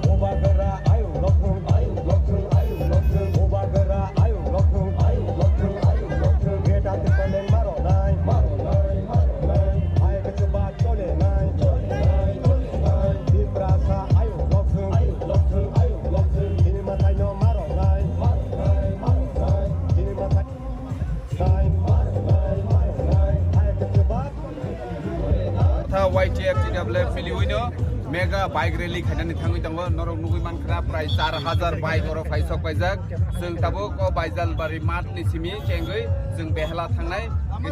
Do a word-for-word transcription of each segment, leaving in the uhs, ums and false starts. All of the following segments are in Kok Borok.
Bubagra ayuk lokhung, ayuk lokhung, ayuk lokhung. Bubagra ayuk lokhung, ayuk lokhung, ayuk lokhung. Greater Tipraland maronai, maronai, maronai. Ayuk chuba cholenai, cholenai, cholenai. Tiprasa ayuk lokhung, ayuk lokhung, ayuk lokhung. Chini mwtaino maronai, maronai, maronai. Chini mwtai. Tha Y T F T W F piliwino mega bike rally khainani thangwi tongo. Norok nugwi mankha prai char hajar bike oro phai sok paijak. Chwng tabuk o Baijalbari math ni simi chengwi chwng Behela thangnai.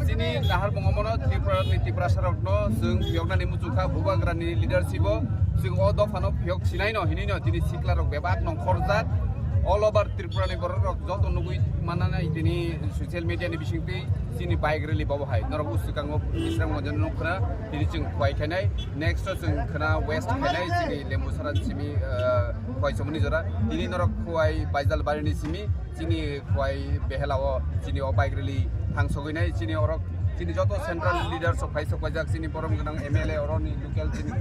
Chini nahar bongomono Tripura ni Tiprasa rokno chwng phiyoknani muchungkha Bubagra ni leadership o. Chwng o dopha no phiyok sinai no hinwi no chini sikla rok bebak nongkhorjak. All over Tripura ni borok rok joto nugwi mananai tini social media ni bisingtwi chini bike rally bobo hai. Norok uswkango Bisramganj no nukha tini chwng khwai khainai. Next o chwng khwna west khainai chini Lembusara ni simi, ah, khwai somoni jora. Tini norok khwai Baijalbari ni simi chini khwai Behela o chini o bike rally thang sogwi nai chini orok chini joto central leaders rok phai sok paijak chini borom gwnang M L A oroni local chini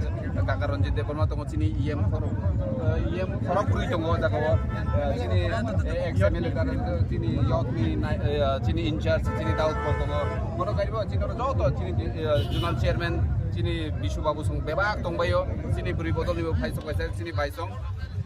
Kaka Ranjit Debbarma tongo chini E M khorok, eh, E M khorok kwrwi tongo o jaga o, eh, chini, eh, ex M L A tar chini youth ni nai-, eh, chini in charge chini Daud Paul tongo bono karibo chini oro joto chini, eh, zonal chairman chini Bisu Babu song bebak tongbaio chini bwrwi bodol ni bo phai sok paijak chini bai song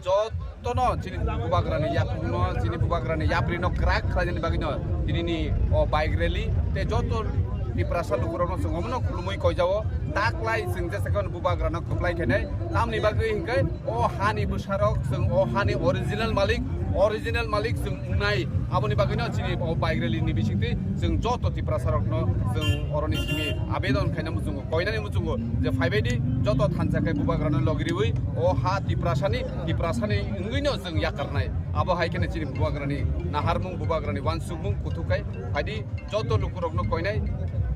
joto. Tono chini Bubagrani yakungno, chini Bubagrani yaprino kwrak khlainani bagwino tinini o bike rally tei joto Tiprasa lukurokno chwng omono khulumwi koijao. Taklai chwng jesa khe Bubagrano kwplai khainai. Tamni bagwi hinkhe o hani bwsarok chwng o hani original malik, original malik chwng wngnai. Aboni bagwino chini o bike rally ni bisingtwi chwng joto Tiprasa rokno chwng oroni simi abedon khaina muchungo, koinani muchungo je phaibaidi joto thansa khe Bubagrano logiriwi o ha Tiprasani, Tiprasani wngwino chwng yakarnai. Abo hai kheno chini Bubagrani naharmung, Bubagrani wansukmung kuthuk khai phaidi joto lukurokno koinai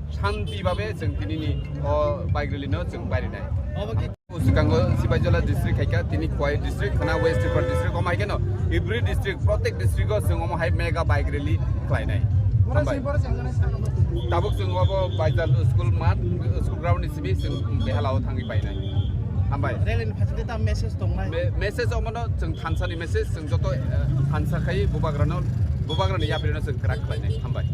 shanti babe chwng tinini o bike rally no chwng bairinai. Obo khe Swkango Sipaijala district khaikha, tini Khowai district, khwna West Tripura district, omo hai kheno every district, protek district o chwng omo hai mega bike rally khlainai. Hambai. Tabuk chwng obo Baijal school math, school ground ni simi chwng Behelao thangwi painai. Hambai. Rally ni phaisingtwi ta message tongnai? Me-, message omono chwng thansa ni message, chwng joto, eh, thansa khai Bubagrano, Bubagrani yaprino chwng kwrak khlainai. Hambai.